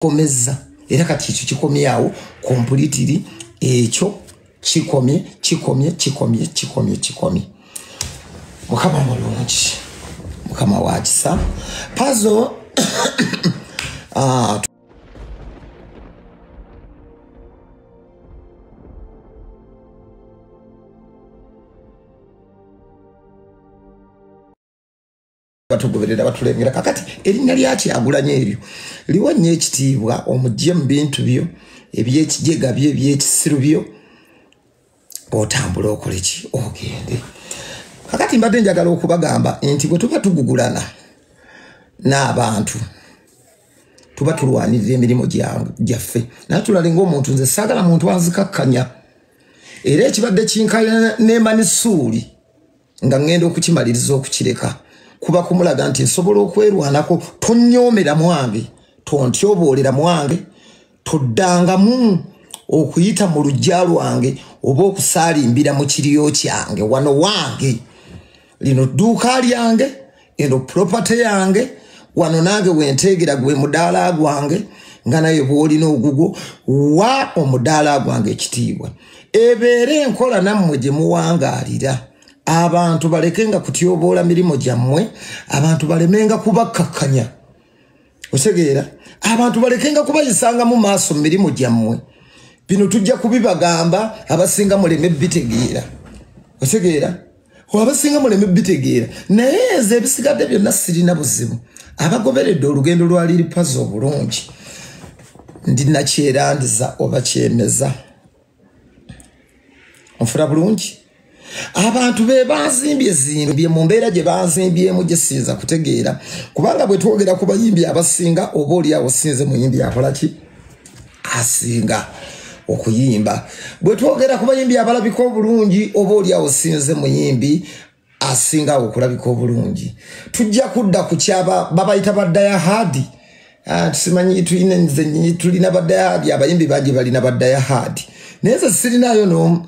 Komeza era kati ekyo kikomyawo completely, ekyo kikomye kikomye kikomye kikomye kikomye. Mukama mulungi, Mukama wa kisa. Pazo batugoberera batulengera. Kakati erinnya lya Kyagulanyi eryo liwonye ekitiibwa omugye mu bintu byo ebyekijega byo ebyekisiru byo, otambula okole ki ogende. Kakati mbadde njagala okubagamba nti bwe tuba tugugulana n'abantu tuba tulwanirira emirimu gyaffe, naye tulale ng'omuntu. Nze saagala muntu anzikakkanya, era ekibadde kinkaya ne Manisuuli nga ŋŋenda okukimaliriza okukireka kuba kumulaga nti nsobola okwerwanako. Tonyoomera mwange, tontyoboolera mwange, toddangamu okuyita mu luggya lwange oba okusaalimbira mu kiryo kyange. Wano wange, lino dduuka lyange, eno property yange, wano nange wenteegera gwe mudaala gwange, nga naye bw'olina ogugwo wa omudaala gwange ekitiibwa. Ebeere enkola nammwe gye muwangaalira. Abantu balekenga kutyoboola mirimu gyammwe, abantu balemenga kubakkakkanya, otegeera, abantu balekenga kubayisanga mu maaso mu mirimu gyammwe. Bino tujja kubibagamba, abasinga muleme bitegeera, otegeera, abasinga muleme bitegeera. Naye nze ebisigadde byonna sirina buzibu. Abagoberedde olugendo lwa Lil Pazo obulungi, ndi nakyerandiza oba kyemeza, onfuna bulungi. Abantu be banzimbye zimbye mu mbeera gye banzimbyemu gye siyinza kutegeera, kubanga bwe twogera ku bayimbi abasinga oba oli awo sinze muyimbi akola ki asinga okuyimba. Bwe twogera ku bayimbi abalabika obulungi oba oli awo sinze muyimbi asinga okulabika obulungi. Tujja kudda ku kyaba babayita ba diehard. Tusimanyi tulina nze tulina ba diehard, abayimbi bangi balina ba diehard, naye nze sirinayo n'omu.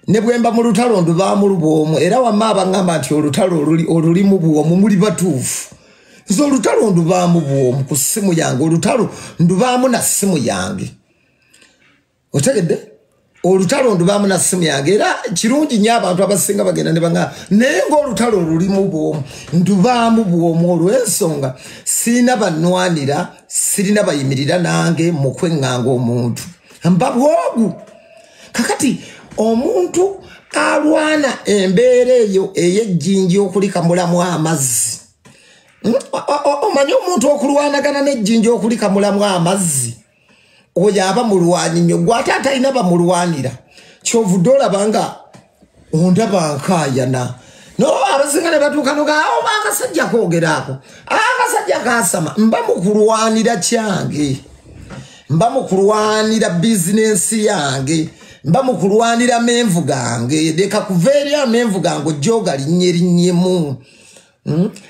Ne bwemba mu lutalo ndubaamu lubwomu, era wamma abaŋŋamba nti olutalo olulimu bwomu muli batuufu. Nze olutalo ndubaamu bwomu ku ssimu yange, olutalo ndubaamu na ssimu yange, otegedde, olutalo ndubaamu na ssimu yange. Era kirungi nnyo abantu abasinga bagenda ne baŋŋamba, naye ng'olutalo olulimu bwomu ndubaamu bwomu olw'ensonga sirina bannwanira, sirina bayimirira nange mu kweŋŋanga omuntu, mba bwogu. Kakati omuntu alwana embeera eyo ey'ejjinja okulikamulamu amazzi, omanyi omuntu okulwanagana n'ejjinja okulikamulamu amazzi oyo aba mulwanyi nnyo, gwe ate atalina bamulwanira. Kyovudde olaba nga ondaba nkaayana, no abasinga ne batuuka noga oba akasajja koogeraako, akasajja kaasama. Mba mu kulwanira kyange, mba mu kulwanira bizinensi yange, mba mu kulwanira amenvu gange. Leka kuva eri amenvu gange ojja ogalinnya erinnyemu,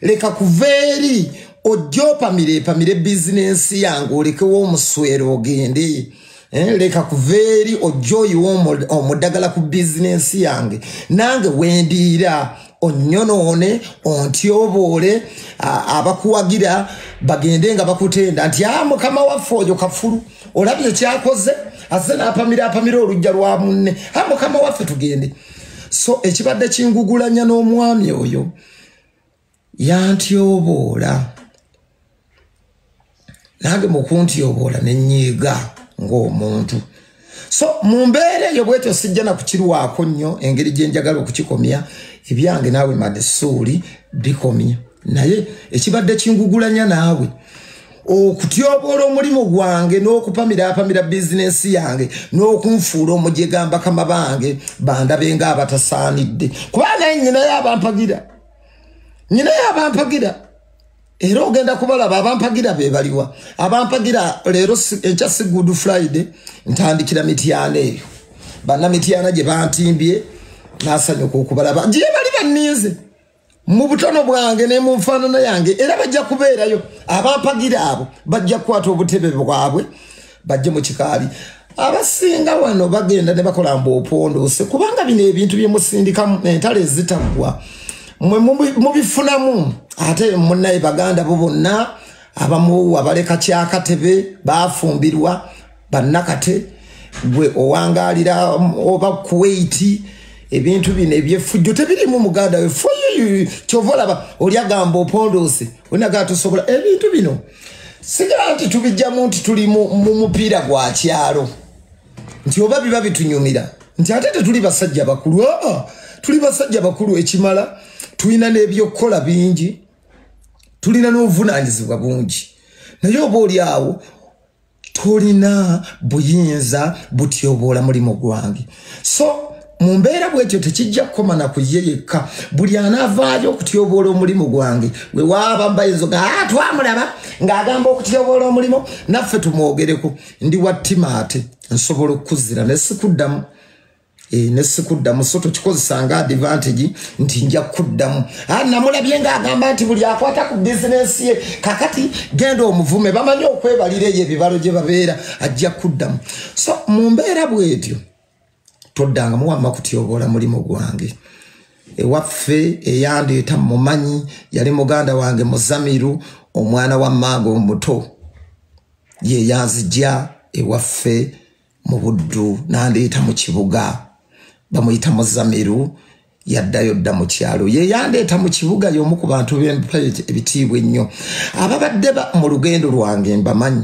leka kuva eri ojja opamire epamire bizinensi yange olekewo omuswero ogende. Leka kuva eri ojja oyiwe omuddagala ku bizinensi yange, nange wendiira onnyonoone ontyoboole, abakuwagira bagende nga bakutenda nti mukama waffe oyo kafulu, olabye kyakoze, azze n'apamira apamira olujja lwa munne, mukama waffe tugende. So ekibadde kingugulanya n'omwami oyo yantyoboola, nange mu kuntyoboola ne nnyiiga ng'omuntu. So mu mbeera eyo bwetyo sijja na kukirwako nnyo engeri gye njagala okukikomya, ebyange naawe Manisuuli bikomye. Naye ekibadde kingugulanya naawe okutyoboola omulimu gwange n'okupamira apamira bizinensi yange n'okunfuula omujega bakama bange bandabe nga abatasaanidde, kubanga nnyinayo abampagira, nnyinayo abampagira, era ogenda kubalaba abampagira be baliwa. Abampagira leero enkya si Good Friday, ntandikira Mityana eyo, bannamityana gye bantimbye nasanyuka okubalaba, gye bali banninze mu butono bwange ne mu nfaanana yange, era bajja kubeerayo. Abampagira abo bajja kukwata obutebe bwabwe bajje mu kikaali. Abasinga wano bagenda ne bakola mbu opondoose, kubanga bino ebintu bye musindikamu entalo ezitaggwa mwe mubifunamu, ate munnaye baganda bo bonna Abamu abaleka kyakatebe bafumbirwa bannakate, gwe owangalira oba Kuwait. Ebintu bino ebyefujjo tebirimu muganda we. Kyova olaba oli agamba opondoose, olinagaa tusobola ebintu bino. Sigala nti tubijjamu nti tuli mu mupiira gwa kyalo, nti oba biba bitunyumira, nti ate tetuli basajja bakulu. Tuli basajja bakulu ekimala, tulina n'ebyokukola bingi, tulina n'obuvunaanyizibwa bungi, naye oba oli awo tolina buyinza butyoboola mulimu gwange. So mu mbeera bwetyo tekijja kukoma na ku ye yekka. Buli anaavaayo okutyoboola omulimu gwange, we waaba mbayinza ga twamulaba ng'agamba okutyoboola omulimu, naffe tumwogereko. Ndi wa ttima ate nsobola okukuzira ne sikuddamu. Ne sikuddamu. So tokikozesa nga advantage nti nja kuddamu. Namulabye ng'agamba nti buli akwata ku bizinensi ye, kakati genda omuvume, bamanyi okwebalira eyo ebibalo gye babeera, ajja kuddamu. So mu mbeera bwetyo toddangamu wamma kutyoboola mulimu gwange. Ewaffe eyandeeta mumanyi, yali muganda wange Muzamiru, omwana wa mmange omuto, ye yanzijja ewaffe mu Buddu n'andeeta mu kibuga. Bamuyita Muzamiru, yaddayo dda mu kyalo. Ye yandeeta mu kibuga, y'omu ku bantu bempa ebitiibwa ennyo. Ababadde mu lugendo lwange mbamanyi,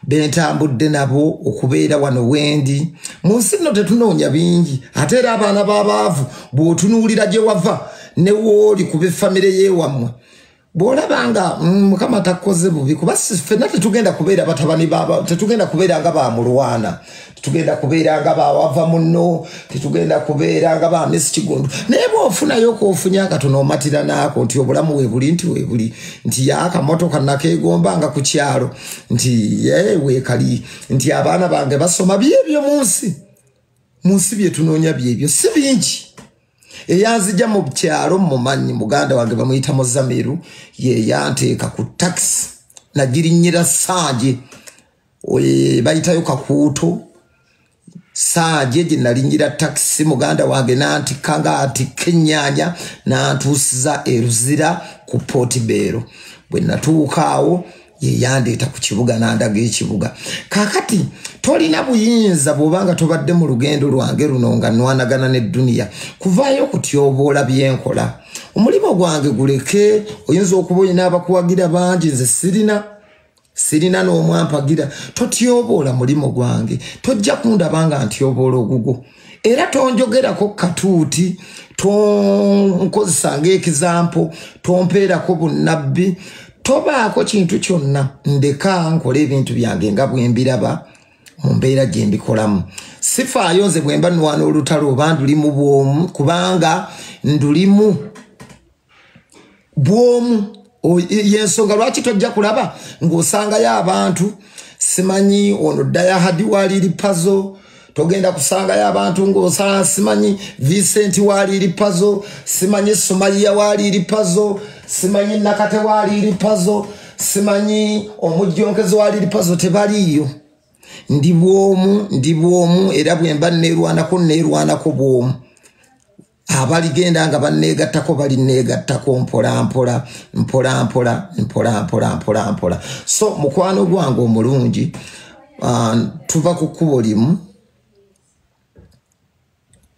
bentambudde nabo okubeera wano wendi. Mu nsi nno tetunoonya bingi, ate era abaana b'abaavu bw'otunuulira gye wava ne wooli ku b'effamire y'ewammwe, bw'olaba nga Mukama takoze bubi, kuba ffenna tetugenda kubeera batabani baba, tetugenda kubeera nga bamulwana, tetugenda kubeera nga bawava munno, tetugenda kubeera nga ba Miss Kigundu. Naye bw'ofunayo k'ofunye akatono omatira naako nti obulamu weebuli, nti weebuli, nti akamotoka nakeegomba nga ku kyalo, nti ye weekali, nti abaana bange basoma. Byebyo mu nsi, mu nsi bye tunoonya byebyo, si bingi. Eyanzijja mu kyalo mumanyi, muganda wange bamuyita Muzamiru, ye yanteeka ku takisi nagirinnyira Sanje, bayitayo Kakuuto, Sanje gye nalinnyira takisi. Muganda wange nantikka nga atikka ennyaanya, nantuusiza e Luzira ku Portibero. Bwe natuuka awo ye yandeeta ku kibuga n'andaga ekibuga. Kaakati tolina buyinza bw'obanga tobadde mu lugendo lwange luno nga nwanagana n'edduniya kuvaayo okutyoboola byenkola. Omulimu gwange guleke. Oyinza okuba olina abakuwagira bangi, nze sirina n'omwampagira. Totyoboola mulimu gwange, tojja kundaba nga ntyoboola ogugwo, era tonjogerako katuuti, tonkozesa ng'ekizampo, tompeerako bunnabbi, tobaako kintu kyonna. Ndeka nkole ebintu byange nga bwe mbiraba mu mbeera gye mbikolamu. Sifaayo nze bwe mba nwana olutalo oba ndulimu bw'omu, kubanga ndulimu bw'omu. Yensonga lwaki tojja kulaba ng'osangayo abantu, simanyi ono Dayahadi wali Lipazo, togenda kusangayo abantu ng'osanga simanyi Vincent wali Lipazo, simanyi Sumaiya wali Lipazo, simanyi Nakate wali Lipazo, simanyi omujjonkezi wali Lipazo, tebaliiyo. Ndi bw'omu, ndi bw'omu, era bwe mba neerwanako neerwanako bw'omu. Abaligenda nga banneegattako balinneegattako mpola mpola mpola mpola mpola mpola mpola mpola. So mukwano gwange omulungi, tuva ku kkubo limu,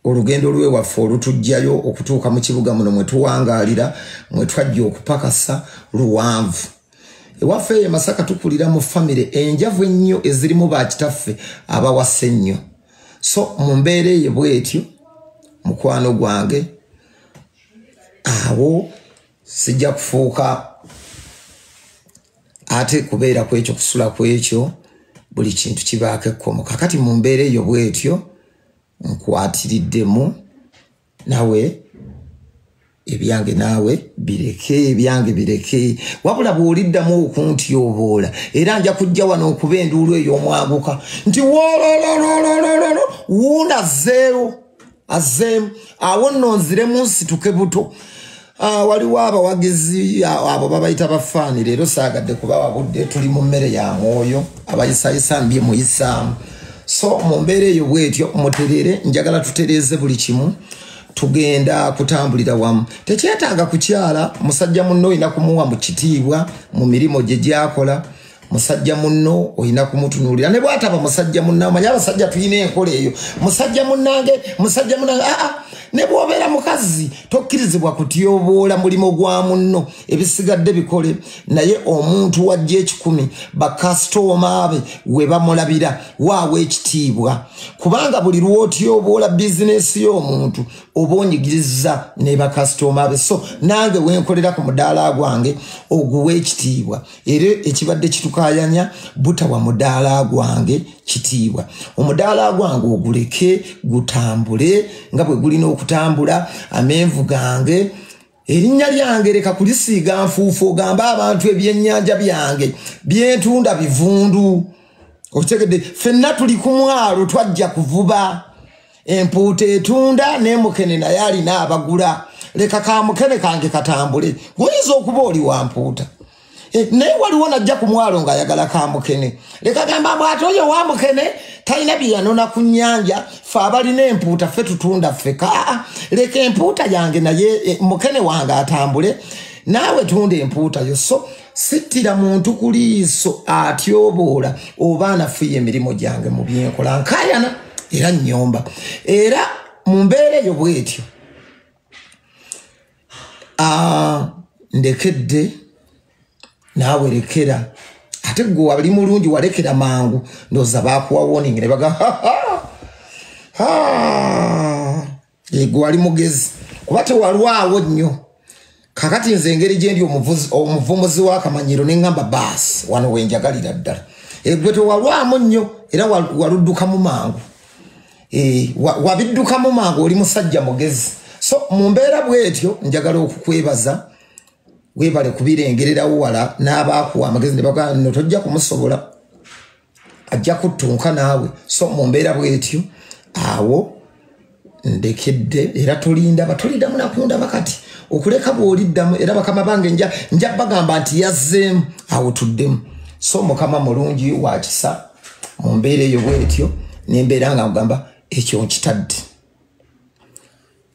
olugendo lwewaffe olutujjayo okutuuka mu kibuga muno mwe tuwangaalira, mwe twajja okupakasa, luwanvu. Ewaffe eyo Masaka tukulira mu famire enjavu ennyo ezirimu bakitaffe abawasa ennyo. So mu mbeera eyo bwetyo, mukwano gwange, awo sijja kufuuka ate kubeera ku ekyo, kusula ku ekyo, buli kintu kibaako ekkomo. Kakati mu mbeera eyo bwetyo nkwatiriddemu nawe, ebyange naawe bireke, ebyange bireke. Wabula bw'oliddamu okuntyoboola, era nja kujja wano okuba enduulu ey'omwaguka nti wololololololo, wuuna azzeewo, azzeemu awo nno nziremu nsituke buto. Waliwo abawagizi abo babayita bafaani, leero saagadde kubawa budde, tuli mu mmere ya mwoyo, abayisayisa mbye muyisaamu. So mu mbeera eyo bwetyo mutereere, njagala tutereeze buli kimu. Tugenda kutambulira wamu. Tekyetaaga kukyala musajja munno, olina kumuwa mu kitiibwa mu mirimu gye gyakola. Musajja munno olina kumutunuulira, ne bw'ataba musajja munno. Omanyi abasajja tulina enkola eyo, musajja munnange, musajja munnange. Aa, ne bw'obeera mukazi tokkirizibwa kutyoboola mulimu gwa munno. Ebisigadde bikole, naye omuntu wajja 1,000 bakasitooma be we bamulabira waawa ekitiibwa, kubanga buli lw'otyoboola bizinesi y'omuntu oba onyigiriza ne bakasitooma be. So nange wenkolera ku mudaala gwange oguwa ekitiibwa, era ekibadde kitukayanya butawa mudaala gwange kitiibwa. Omudaala gwange oguleke gutambule nga bwe gulina okutambula. Amenvu gange, erinnya lyange leka kulisiiga nfuufu, ogamba abantu ebyennyanja byange byentunda bivundu. Okitegedde? Ffenna tuli ku mwalo, twajja kuvuba. Empuuta etunda n'emukene naye alina abagula. Leka kamukene kange katambule. Oyinza okuba oli wa mpuuta, naye waliwo najja ku mwalo ng'ayagala kamukene. Leka gamba mbu ate oyo wa mukene talina bye yanona ku nnyanja, ffe abalina empuuta ffe tutunda ffeka. Leka empuuta yange naye mukene wange atambule, naawe tunda empuuta yo. So sittira muntu ku liiso atyoboola oba anafuye emirimu gyange mu byenkola. Nkayana era nnyomba, era mu mbeera eyo bwetyo ndekedde, naawe lekera. Ate gwe wali mulungi, walekera mangu, ndowooza baakuwa warning ne baga gwe wali mugezi kuba tewalwawo nnyo. Kakati nze engeri gye ndi omuvumuzi w'akamanyiro ne ŋŋamba baasi wano we njagalira ddala. Gwe tewalwamu nnyo era waluddukamu mangu, wabiddukamu mangu, oli musajja mugezi. So mu mbeera bwetyo njagala okukwebaza, webale kubirengererawo wala n'abaakuwa amagezi ne bagamba nno tojja kumusobola, ajja kuttunka naawe. So mu mbeera bwetyo awo ndekedde, era tolindaba, toliddamu nakundaba kati okuleka bw'oliddamu. Era bakama bange nja bagamba nti yazzeemu, awo tuddemu. So Mukama mulungi wa kisa. Mu mbeera eyo bwetyo nembeera nga nkugamba ekyo nkitadde,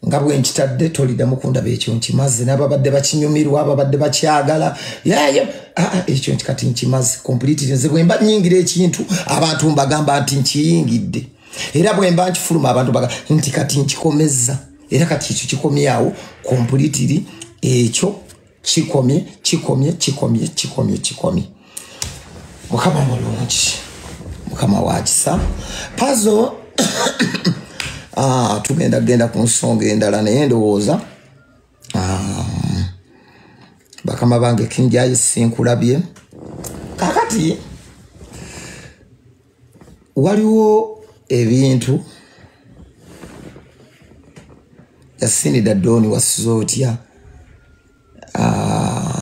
nga bwe nkitadde toliddamu kundaba, ekyo nkimaze. N'ababadde bakinyumirwa, ababadde bakyagala, yaye ekyo kati nkimaze completely. Nze bwe mba nnyingira ekintu abantu mbagamba nti nkiyingidde, era bwe mba nkifuluma abantu bagamba nti kati nkikomezza, era kati ekyo kikomyawo completely. Ekyo kikomye, kikomye, kikomye, kikomye, kikomye. Mukama mulungi, Mukama wa kisa. Pazo tugenda genda ku nsonga endala, naye ndowooza bakama bange King sinkulabye. Kakati waliwo ebintu Yasini Dadoni wasiza otya?